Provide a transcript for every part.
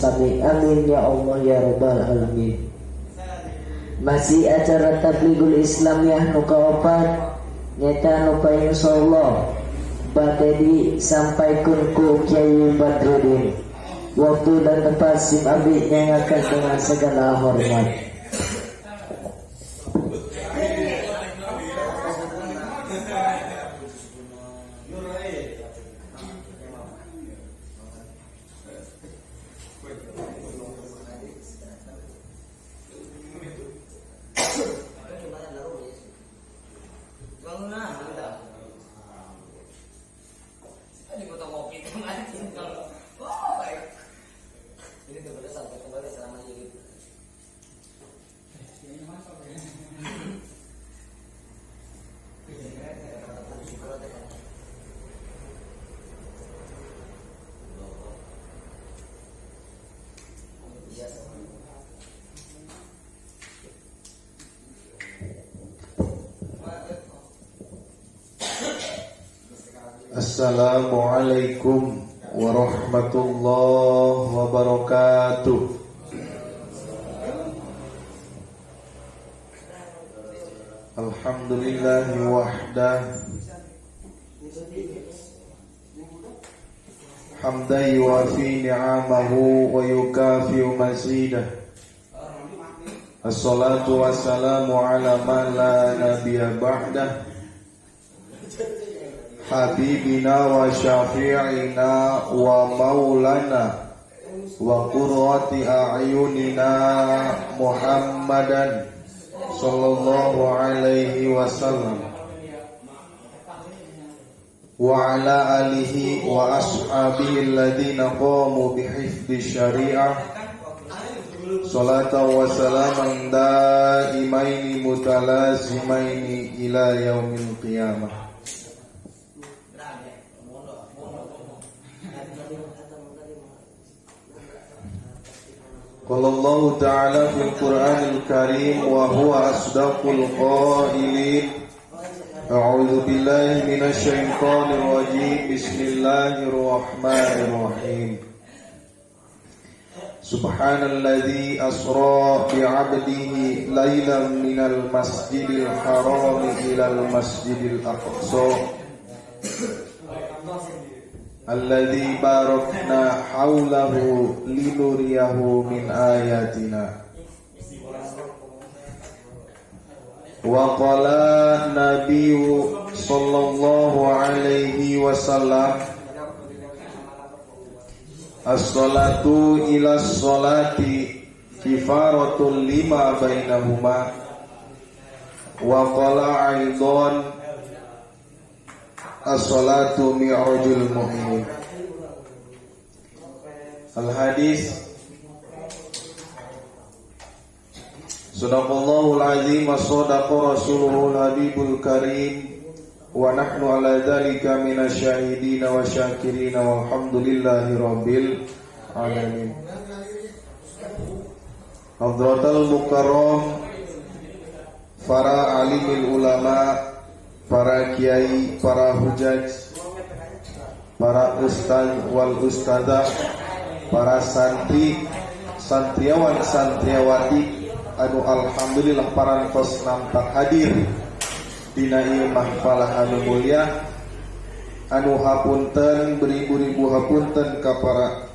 Sami, amin ya Allah ya Rabbal alamin. Masih acara Tablighul Islamiyah nu kaopat, nyata nu insyaallah bade disampaikan ku Kiai Badruddin. Waktu dan tempat sim abdi nyanggakeun dengan segala hormat. Assalamualaikum warahmatullahi wabarakatuh. Alhamdulillahi wahdah, hamdan yuwafi ni'amahu wa yukafi'u mazidah. Assalatu wassalamu ala man la nabiyya ba'dah, habibina wa syafi'ina wa maulana wa qurrati a'yunina Muhammadan sallallahu alaihi wasallam wa ala alihi wa ashabihi alladhina qamu bihifdhi syariah, salatan wa salaman daimaini mutalazimaini ila yaumil qiyamah. Qala Allah Ta'ala fil Qur'anil Karim wa huwa asdaqul qailin. A'udzu billahi minasy syaithanir rajim. Bismillahirrahmanirrahim. Subhanalladzi asra bi'abdihi lailan minal masjidil harami ilal masjidil aqsa alladzi barakna haulahu linuriyahu min ayatina. Wa qala nabiyyu sallallahu alaihi wasallam, as-salatu ila salati kifaratul lima bainahuma. Wa qala aidan, as-salatu mi'rajul mu'minin. Al-hadis. Sadaqallahul azim wa sadaqa rasuluhul habibul karim wa nahnu ala dzalika minasyahidin wa syakirin walhamdulillahi rabbil alamin. Hadratal mukarram, para alimil ulama, para kiai, para hujaj, para ustaz wal ustazah, para santri, santriawan, santriawati anu alhamdulillah parantos nampak hadir dina ieu mahfalah anu mulia, anu hapunten, beribu-ribu hapunten ka para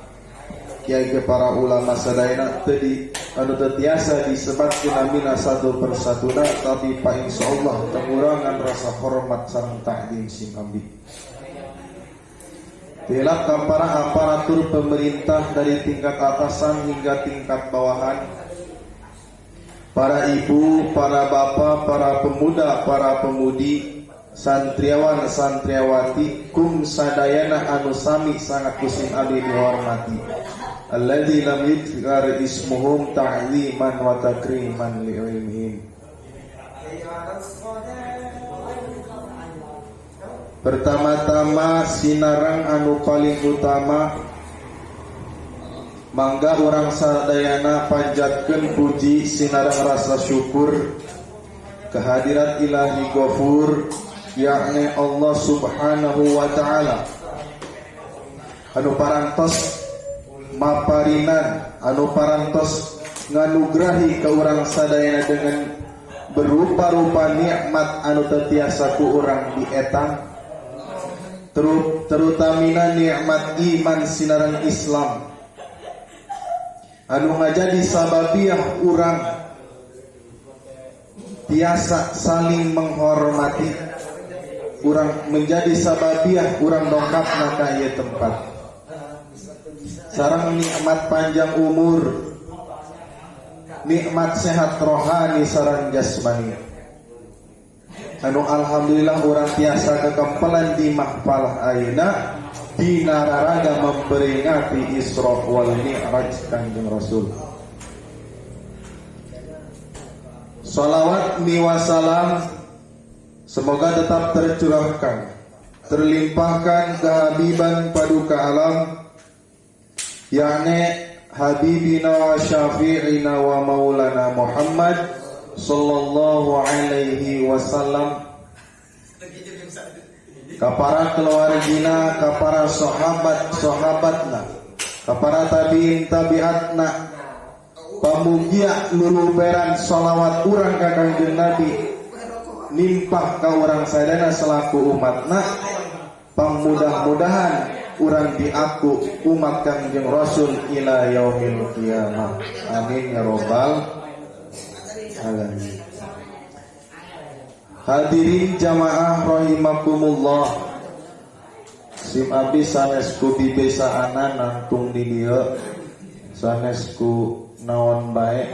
kiai, ke para ulama sadayana teu di anu teu tiasa disebatkeun namina satu persatuna, tapi pa insyaallah tengurangan rasa hormat sareng ta'zim sim abdi. Tilap ka para aparatur pemerintah dari tingkat atasan hingga tingkat bawahan, para ibu, para bapak, para pemuda, para pemudi, santriawan, santriawati, kum sadayana anu sami sangat ku sim abdi dihormati. Alladzi lam yudhkar ismuhum ta'ziman wa takriman li'ilmihim. Pertama-tama, sinarang anu paling utama, mangga urang sadayana panjatkeun puji sinareng rasa syukur kehadirat Ilahi Ghafur, yakni Allah Subhanahu wa Ta'ala, anu parantos maparinan anu parantos nganugrahi ka urang sadayana dengan berupa-rupa nikmat anu teu tiasa ku urang dietang, terutamina nikmat iman sinareng Islam anu ngajadi sababiah urang tiasa saling menghormati, urang menjadi sababiah urang dongkap ka ieu tempat, sareng nikmat panjang umur, nikmat sehat rohani sareng jasmani anu alhamdulillah urang tiasa kekempelan di mahfalah ayeuna dina raraga memperingati Isra wal Mi'raj Kanjeng Rasul. Salawat miwa salam semoga tetap tercurahkan, terlimpahkan kehabiban paduka alam, yakni Habibina wa syafi'ina wa maulana Muhammad sallallahu alaihi wasallam, kapara keluargina, kapara sahabat sahabatna, kapara tabiin tabiatna. Pamugia luluberan salawat urang ka Kangjeng Nabi nimpah ka urang sadayana selaku umatna. Pamudah-mudahan urang diaku umat Kangjeng Rasul ila yaumil qiyamah. Amin ya robbal alamin. Hadirin jamaah rahimakumullah. Sim abdi sanes ku bibesaana nangtung di dieu, sanes ku naon bae,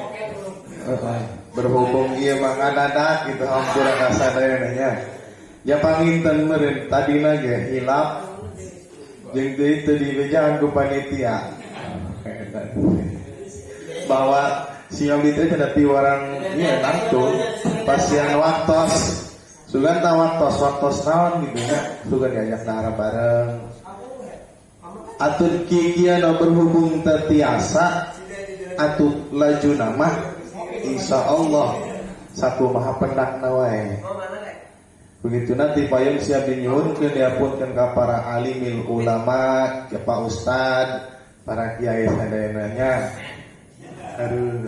berhubung ieu mah ngadadak gitu, hampura ka sadayana nya. Ya panginten meureun tadina ge hilap jeung deui teu dibejaan ku panitia bahwa si abdi teh cenah piwarang ieu nangtung pasian waktos, sugan ta waktos waktos naon gitu nya, sugan diajak dahar bareng atuh kikieu berhubung teu tiasa atuh laju nama insyaallah sakumaha pendakna wae. Begitu nanti payung siap dinyuhunkeun diapunkeun ka para alimil ulama, ke Pak Ustad, para kiai sadayana nya. Aduh.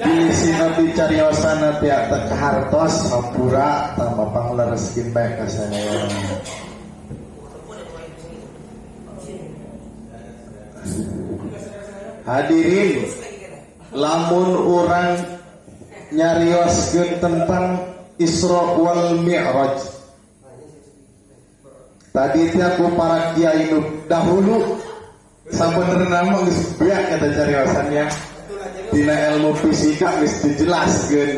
Di sinabi cariosan teh teu kahartos hampura tambah panglereskeun bae ka sadayana. Hadirin, lamun urang nyarioskeun tentang Isra wal Mi'raj tadi teh ku para kiai nu dahulu sabenerna mah geus beak eta cariosannya. Dina ilmu fisika geus dijelaskeun,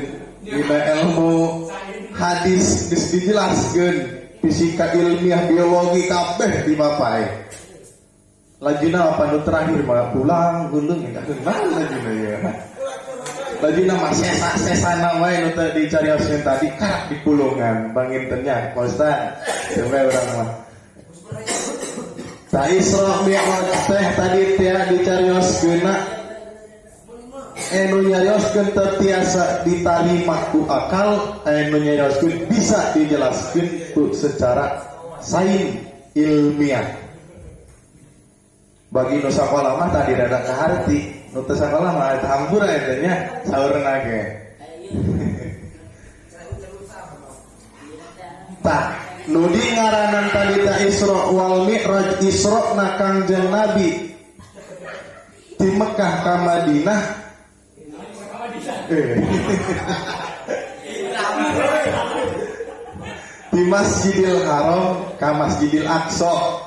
dina ilmu hadis geus dijelaskeun, fisika ilmiah biologi kabeh dipapae. Lajuna apa nu terakhir mah pulang gulung ya kenal lajuna ya. Lajuna mah sesa-sesana wae nu teu dicarioskeun tadi karak di pulungan banginten nya Pak Ustaz. Coba urang mah. Ta Isra Mi'raj teh tadi teh dicarioskeunna anu nyarioskeun teu tiasa ditarima ku akal, anu nyarioskeun bisa dijelaskeun ku secara sains ilmiah. Bagi nu sakola mah tadi rada kaharti, nu teu sakola mah eta hampura eta nya saurna ge. Tah, nu di ngaranan tadi ta Isra wal Mi'raj, Isra na Kangjeng Nabi di Mekah ka Madinah. Di Masjidil Haram ka Masjidil Aqsa.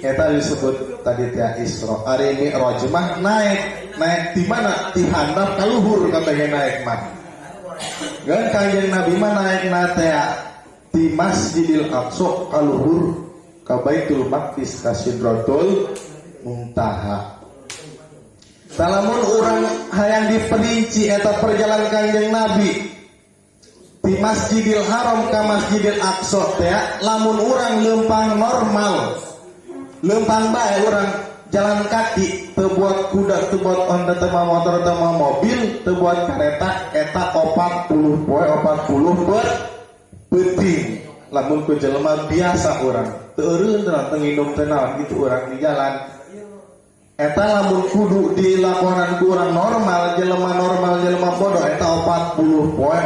Eta disebut tadi teh Isra. Ari Mi'raj mah naik di mana? Di handap ka luhur kabeh naik mah. Kan Kangjeng Nabi mah naik na teh di Masjidil Aqsa ka luhur ka Baitul Maqdis ka Sidratul Muntaha. Lamun urang hayang diperinci eta perjalanan Kangjeng Nabi di Masjidil Haram ka Masjidil Aqsa teh, lamun urang leumpang normal, leumpang bae urang jalan kaki, teu buat kuda, teu buat onta, teu mawa motor, teu mawa mobil, teu buat kareta, eta 40 poe, 40 Peuting lamun ku jelema biasa urang teu eureun teu ngindung teu naon gitu urang di jalan. Eta lamun kudu dilakonan ku urang normal, jelema normal, jelema bodoh, eta 40 poe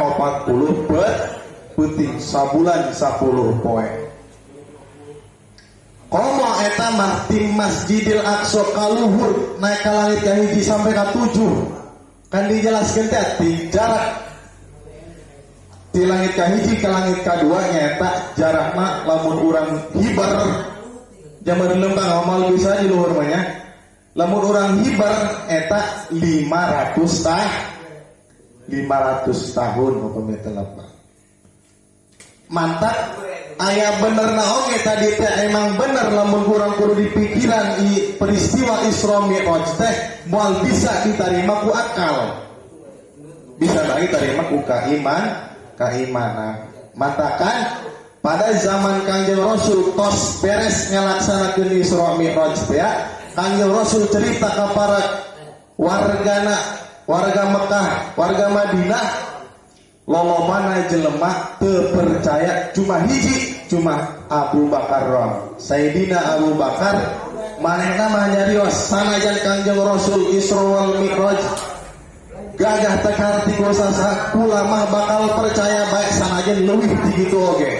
40 peuting, sabulan 10 poe. Komo eta mah ti Masjidil Aqsa ka luhur, naik ka langit ka hiji sampai ka tujuh. Kan dijelaskan teh di jarak di langit ka hiji ke langit ka dua nyata jarakna lamun urang hiber zaman lempang amal bisa di luhur mah nya. Lamun urang hiber eta 500 tahun upami teu lepat. Mantap aya bener na oge tadi teh, emang bener lamun kurang kudu dipikiran peristiwa Isra Mi'raj teh moal bisa diterima ku akal, bisa lagi terima ku keimanan. Matakan pada zaman Kangjeng Rasul tos beres ngelaksanakeun Isra Mi'raj teh, Kangjeng Rasul cerita ke para wargana, warga Mekah, warga Madinah, lolobana jelema teu percaya, cuma hiji, cuma Abu Bakar doang. Sayyidina Abu Bakar manehna mah nyarios, sanajan Kangjeng Rasul Isra wal Mi'raj gagah teu kaharti ku saha, kula mah bakal percaya baik sanajan leuwih ti kitu oge.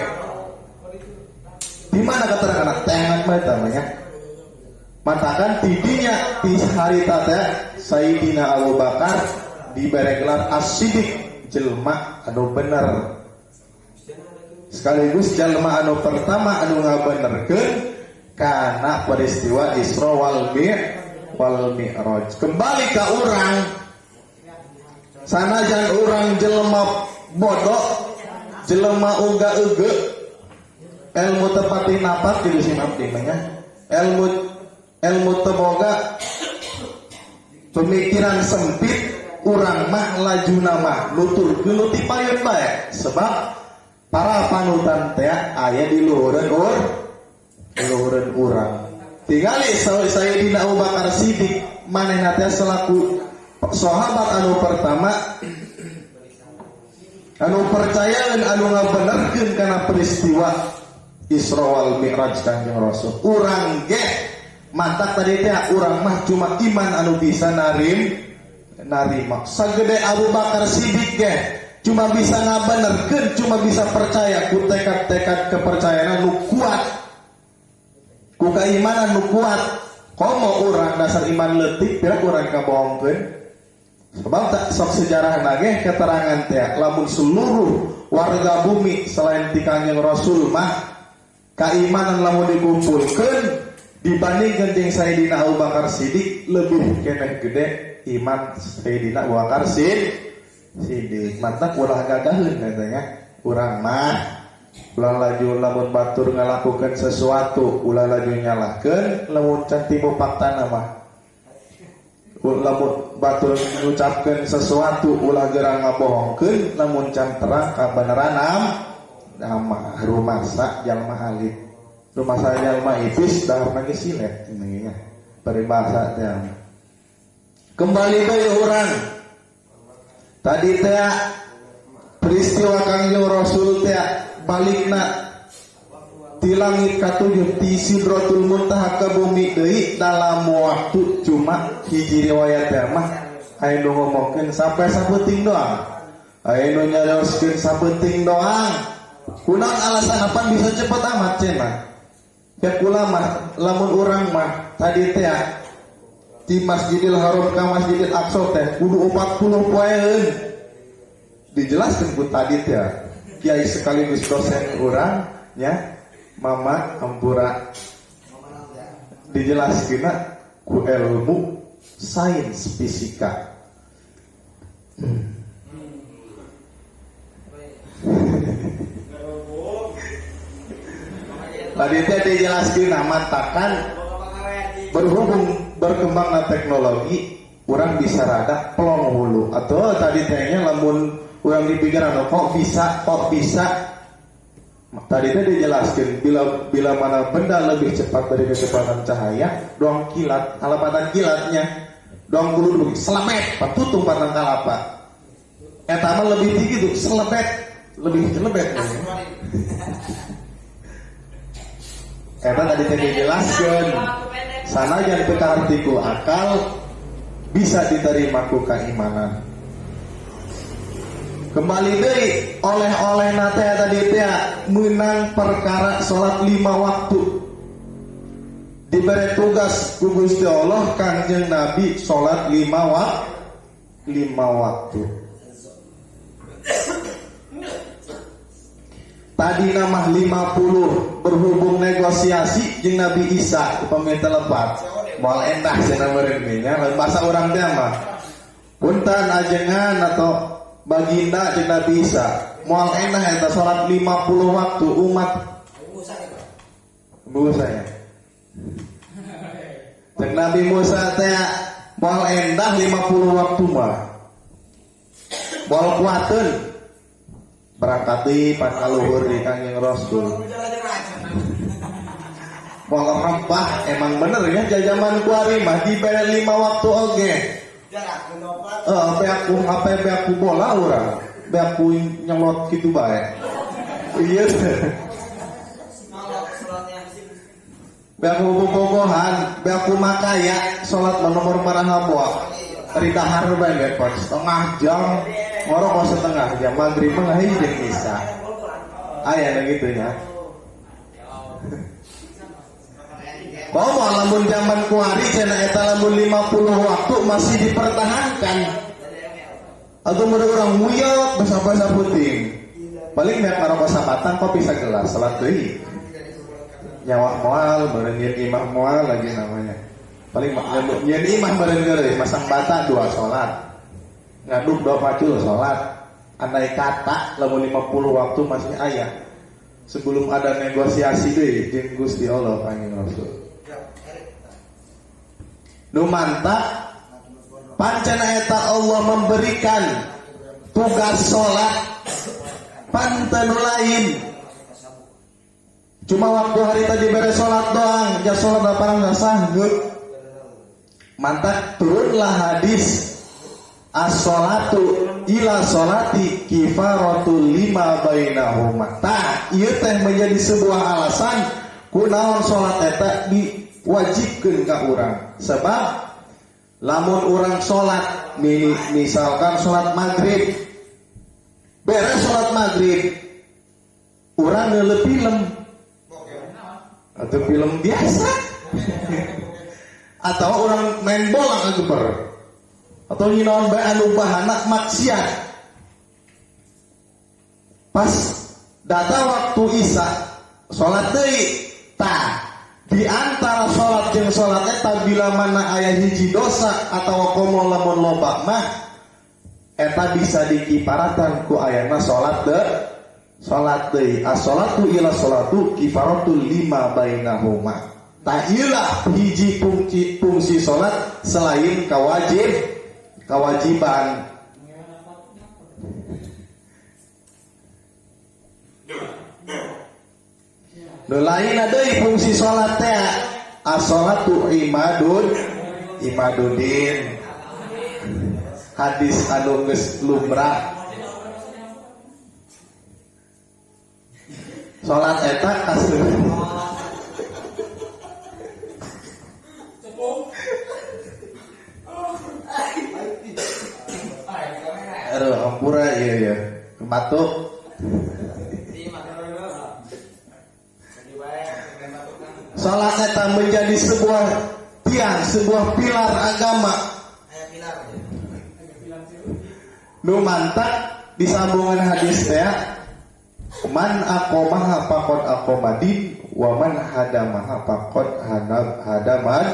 Di mana keterangan tengan mah eta mah nya. Matakan tidinya di harita teh Sayyidina Abu Bakar diberi gelar As-Siddiq, jelma anu bener, sekaligus jelma anu pertama anu ngabenerkeun kana peristiwa Isra wal Mi'raj. Kembali ke urang, sanajan urang jelema bodoh, jelema uga euge, ilmu tepati napak jadi sinap di nya, ilmu ilmu teboga, pemikiran sempit, urang mah laju nama nutur nu ti payun bae, sebab para panutan teh aya di luhureun luhureun urang. Tingali Sayyidina Abu Bakar Siddiq, manehna teh selaku sahabat anu pertama anu percayaan, anu ngabenerkeun kana peristiwa Isra wal Mi'raj Kanjeng Rasul. Urang ge mantak tadi teh urang mah cuma iman anu bisa narima. Sagede Abu Bakar Siddiq ge cuma bisa ngabenerkeun, cuma bisa percaya ku tekad-tekad kepercayaan nu kuat, ku keimanan nu kuat. Komo urang dasar iman leutik, pira urang kabohongkeun. Sebab tak sok sejarah nage keterangan teh lamun seluruh warga bumi selain ti Kanjeng Rasul mah keimanan lamun dikumpulkeun dibandingkan jeung Sayyidina Abu Bakar Siddiq, lebih keneh gede iman Sayyidina Abu Bakar Siddiq. Mantap, ulah gagaheun katanya urang mah, ulah laju lamun batur ngalakukan sesuatu, ulah laju nyalahkeun lamun can timu faktana mah. Lamun batur ngucapkeun sesuatu, ulah gerang ngabohongkeun lamun can terang kabeneran nama. Rumasa jalma alit, rumasa jalma ipis dahar ge silet nya peribahasa teh. Kembali deui urang tadi teh, peristiwa Kangjeng Rasul teh balikna di langit katujuh, di Sidratul Muntaha ke bumi deui dalam waktu cuma hiji riwayat teh mah aya nu ngomongkeun sampai saeuting doang, aya nu nyarioskeun saeuting doang. Kunaon alasan apa bisa cepet amat cenah ya? Kula mah lamun urang mah tadi teh di Masjidil Haram ke Masjidil Aqsa teh kudu 40 poeun. Dijelaskan ku tadi teh kiai sekaligus dosen urang ya, Mama Ampura, dijelaskan ku ilmu sains fisika. Tadi teh dijelaskan, matakan berhubung berkembangnya teknologi orang bisa rada plong hulu atau tadi tehnya lamun orang dipikiran kok bisa, kok bisa. Tadi teh dijelaskan bila bila mana benda lebih cepat dari kecepatan cahaya, doang kilat halepatan kilatnya doang bulu selemet patutung batang kalapa eta mah lebih tinggi tuh, selebet Lebih celebet nih. Eta tadi teh dijelaskeun. Sanajan teu kaharti ku akal, bisa diterima ku keimanan. Kembali deui, oleh-oleh teh tadi teh menang perkara salat 5 waktu. Diberi tugas ku Gusti Allah Kangjeng Nabi salat 5 waktu. Tadi nama 50 berhubung negosiasi jeung Nabi Isa upami teu lepat. Moal endah cenah meureun nya, lamun bahasa urang teh mah. Punten ajengan atau baginda jeung Nabi Isa. Moal endah eta salat 50 waktu umat. Musa ya. Jeung Nabi Musa teh moal endah 50 waktu mah. Moal kuateun. Berangkat di pakaluhur di Kangjeng Rasul. Moal rempah emang bener ya jajaman kuari mah dibere 5 waktu oge. Beak ku HP, beak ku bola urang. Beak ku nyelot kitu bae. Iya. Beak ku bobogohan, beak ku makaya salat mah nomor maraha boa. Ridahar bae ge setengah jam. Ngorok setengah jam maghrib mah hiji jeung isya. Aya nu kitu nya. Komo lamun zaman kuari cenah eta lamun 50 waktu masih dipertahankan. Atau mun urang nguyok basa-basa puting. Paling mek ngarokok sabatang kopi sagelas salat deui. Nyawa moal beureun nyeun imah moal lagi namanya. Paling nyeun imah beureun geureuy masang bata 2 salat. Ngaduk 2 pacul salat. Andai kata lamun 50 waktu masih aya. Sebelum ada negosiasi deui jeung Gusti Allah Kangjeng Rasul. Nu mantap pancen eta Allah memberikan tugas salat panten lain. Cuma waktu hari tadi beres salat doang, ja salat aparang nggak sanggup. Mantap turunlah hadis as-salatu ila salati kifaratul lima bainahuma. Tah, ieu teh menjadi sebuah alasan kunaon salat eta diwajibkeun ka urang. Sebab lamun urang salat, misalkan salat maghrib, beres salat maghrib, urang ngeuleuh film atau film biasa, atau orang main bola geber, atau nyinaon bae anu bahana maksiat. Pas datang waktu isya salat deui, tah di antara salat jeung salat eta bila mana aya hiji dosa atawa komo lamun loba mah eta bisa dikiparatan ku ayana salat deui. Salat deui, as-salatu ila salatu kifaratul lima bainahuma. Tah ieulah hiji fungsi salat selain kewajiban. Nu lain deui fungsi salat teh as-salatu imadudin. Hadis anu geus lumrah. Salat eta kasih. Aduh, ampura iya iya. Batuk. Salat eta menjadi sebuah tiang, sebuah pilar agama. Nu mantak disambungan hadis teh, man aqamaha faqad aqamadin wa man hadamaha faqad hadamad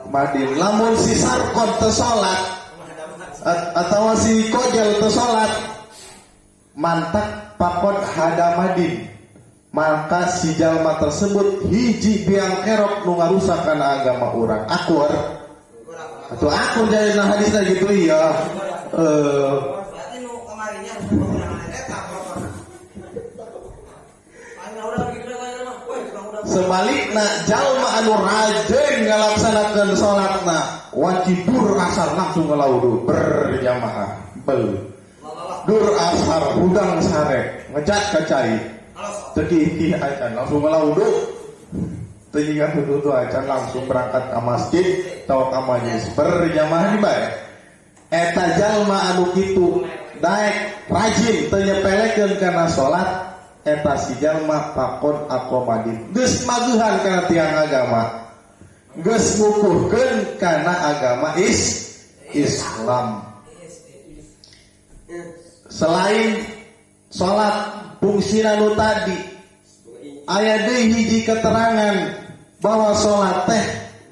madin. Lamun si sarkon teu salat atawa si kojel teu salat, mantak faqad hadamadin, maka si jalma tersebut hiji biang kerok nu ngarusak kana agama urang. Akur atau akur jadi hadisna gitu iya. Sebalikna jalma anu rajin ngalaksanakeun salatna wajibur asar langsung ngalaudu berjamaah bel. Dur asar hudang sare ngejat ka cai. Teu kih acan langsung ngala wudu. Teu jiga wudu acan langsung berangkat ke masjid atau ke majelis berjamaah di bae. Eta jalma anu kitu daek rajin teu nyepelekeun kana salat, eta si jalma faqod aqomadin, geus magehan kana tiang agama, geus ngukuhkeun kana agama Islam. Selain salat fungsina nu tadi, aya deui hiji keterangan bahwa salat teh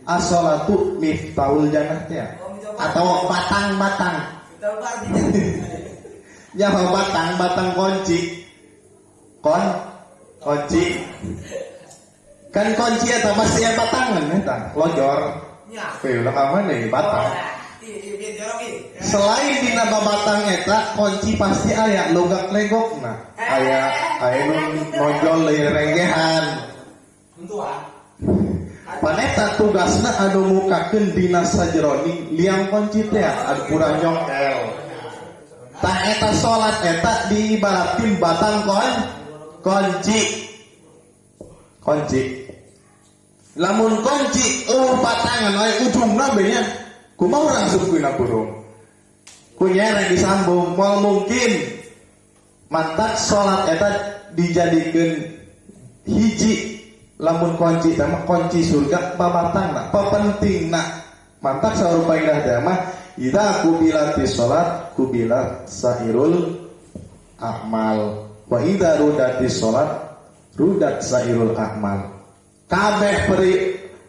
as-sholatu miftahul jannah teh atau batang-batang nyawa, batang-batang kunci, kunci kan, kunci eta pasti aya batangan eta lojor. Oke, ulah ka mana batang. Selain dina babatang eta kunci pasti aya logak legokna, aya aya nu nonjol leuwih renggehan. Paneta tugasna anu mukakeun dina sajeroning liang kunci teh anu kurang nyongkel. Tah, eta salat eta diibaratkeun batang kunci. Kunci. Lamun kunci euweuh batangan, aya ujungna be nya. Kumaha urang asupkeun burung? Ku nyere disambung, moal mungkin. Mantak salat eta dijadikeun hiji lamun kunci teh mah kunci surga, babatangna, papentingna. Mantak sarupa indah teh mah idza qubilati salat qubilat sairul a'mal wa idza rudati salat rudat sairul a'mal. Kabeh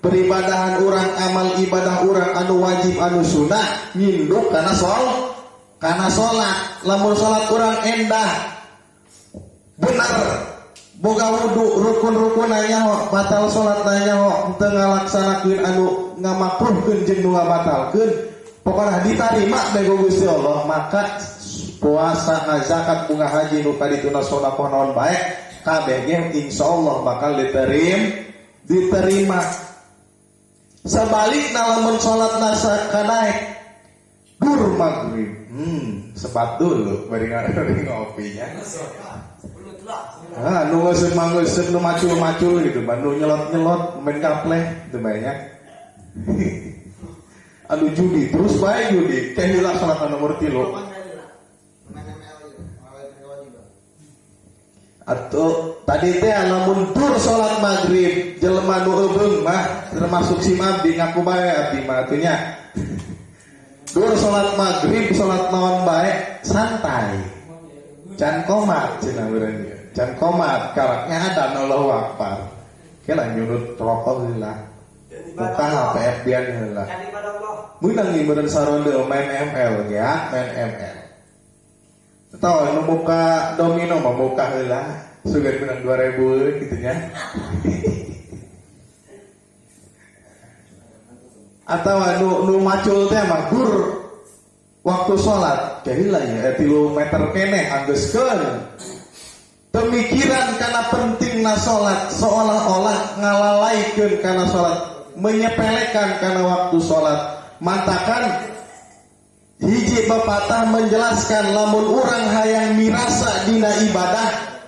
peribadahan urang, amal ibadah urang anu wajib, anu sunnah, nginduk kana salat. Lamun salat urang endah, bener, boga wudu, rukun-rukun nyaho, batal salat nyaho, teu ngalaksanakeun anu ngamakruhkeun jeung nu ngabatalkeun, pokona ditarima bae ku Gusti Allah, maka puasa, ngazakat, bunga haji, nu kadituna sedekah naon bae, kabeh ge insyaallah bakal diterima. Sebalikna lamun salat nasa kanaek dur maghrib, sebat dulu bari ngopinya. Ah, nu ngeuseup mah ngeuseup, nu macul-macul gitu, nu nyelot-nyelot, main gapleh itu banyak. Anu judi terus bae judi, teh heula salat nomor 3. Atau tadi teh lamun tur salat maghrib jelema nu eubeung mah termasuk si abdi, ngaku bae abdi mah atuh nya. Dur salat maghrib, salat naon bae santai. Can komat cenah urang ieu. Can komat karaknya ada Allahu Akbar. Kela nyunut rokok heula. Buka HP FB-an heula. Meunang ieu meureun saronde main ML ya, main ML. Tahu nu buka domino mah buka heula. Sugan menang 2000 gitu nya. Atau nu macul teh mah gur waktu sholat kayak ya 3 meter keneh anggeuskeun. Pemikiran karena pentingna sholat, seolah-olah ngalalaikeun kana sholat, menyepelekan karena waktu sholat. Mantakan hiji pepatah menjelaskan lamun urang hayang mirasa dina ibadah,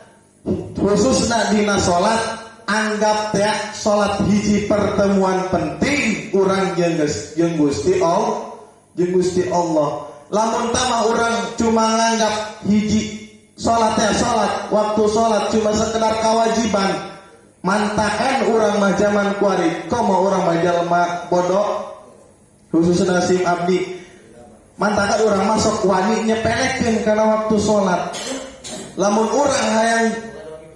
khususna dina sholat, anggap teh sholat hiji pertemuan penting urang jeung Gusti Allah, jeung Gusti Allah. Lamun tamah urang cuma nganggap hiji sholat teh sholat, waktu sholat cuma sekedar kewajiban, mantakan urang mah zaman kuari komo urang mah jalma bodoh, khususna sim abdi, mantakan urang masuk wani nyepelekeun kana waktu sholat. Lamun urang hayang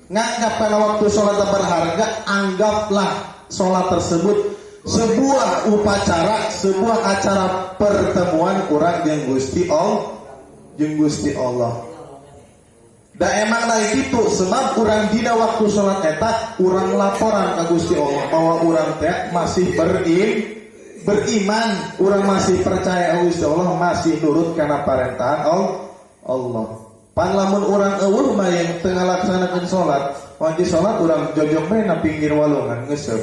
nganggap kana waktu sholat berharga, anggaplah sholat tersebut sebuah upacara, sebuah acara pertemuan urang jeung Gusti Allah, jeung Gusti Allah. Da emang naik itu sebab urang dina waktu sholat eta urang laporan ke Gusti Allah bahwa urang teh masih beriman, urang masih percaya Gusti Allah, masih nurut kana parentahan Allah. Pan lamun urang eueuh mah yang teu ngalaksanakeun sholat, wanci sholat urang jojok bae na pinggir walungan ngeuseup.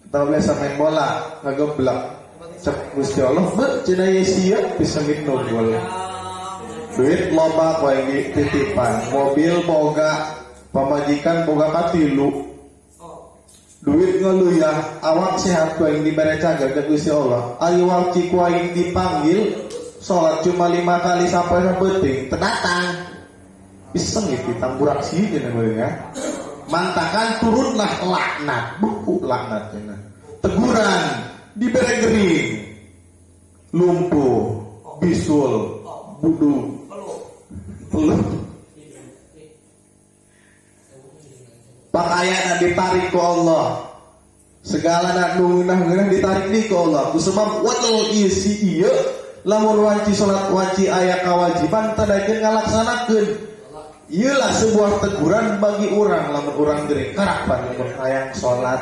Atau biasa main bola ngageblak. Cek Gusti Allah, "Be, cenah ye sia bisa nogol." Duit loba ku aing dititipan, mobil boga, pamajikan boga katilu, duit ngeluyah, awak sehat ku aing dibere cager ku Gusti Allah. Ari wanci ku aing dipanggil sholat cuma 5 kali sampai sapeting teu datang. Iseng gitu tamburak sih gitu ya. Mantakan turunlah laknat, buku laknat cenah. Teguran dibere gering, lumpuh, bisul, budug, peluk. Pakaian ditarik ku Allah. Segala nak ngeunah-ngeunah ditarik di ku Allah. Ku sebab wadul isi ieu lamun wanci salat wanci aya kewajiban teu daekeun ngalaksanakeun. Iyalah sebuah teguran bagi orang lamun urang gering karapan lamun hayang salat,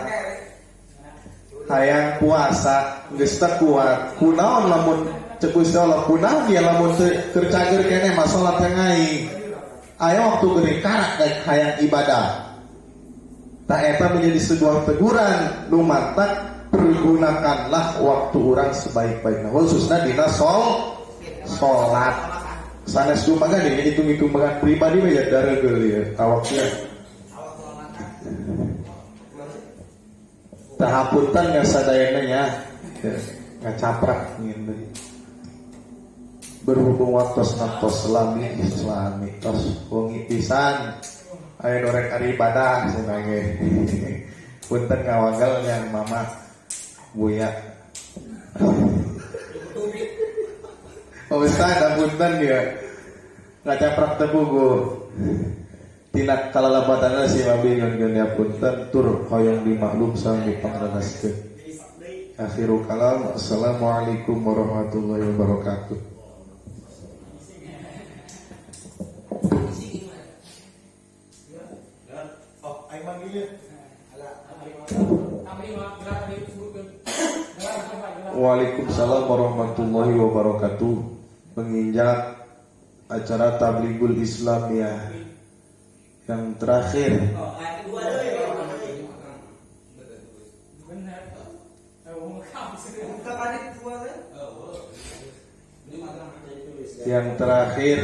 hayang puasa geus teu kuat. Kunaon lamun cek Gusti Allah kunaon ya lamun teu keur cager keneh mah salat yang aing. Aya waktu gering karak daek hayang ibadah. Tah eta menjadi sebuah teguran nu mantak pergunakanlah waktu orang sebaik-baiknya, khususnya dina salat. Sanes kumaha nih hitung-hitung makan pribadi mah ya daregeul ya awaknya. Tah hapunten nya sadayana nya ngacaprak ngin deui. Berhubung waktu tos lami lami tos wengi pisan aya nu rek ari ibadah cenah ge. Punten ngawangel nya mama Buya. Pak Ustaz, apunten ya. Ngacaprak teu puguh. Tina kalalabatanna si Mami nyunkeun ya punten tur hoyong dimaklum sareng dipangrenaskeun. Akhirul kalam, assalamualaikum warahmatullahi wabarakatuh. Waalaikumsalam warahmatullahi wabarakatuh. Menginjak acara Tablighul Islamiyah yang terakhir. Yang terakhir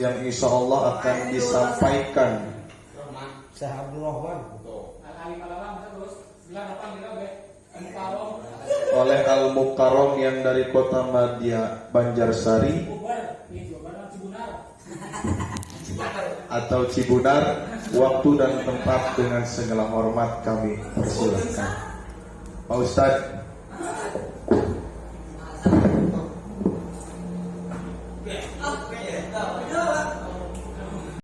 yang insya Allah akan disampaikan oleh Al-Mukarram yang dari Kota Madya Banjarsari atau Cibunar. Waktu dan tempat dengan segala hormat kami persilahkan. Pak Ustadz.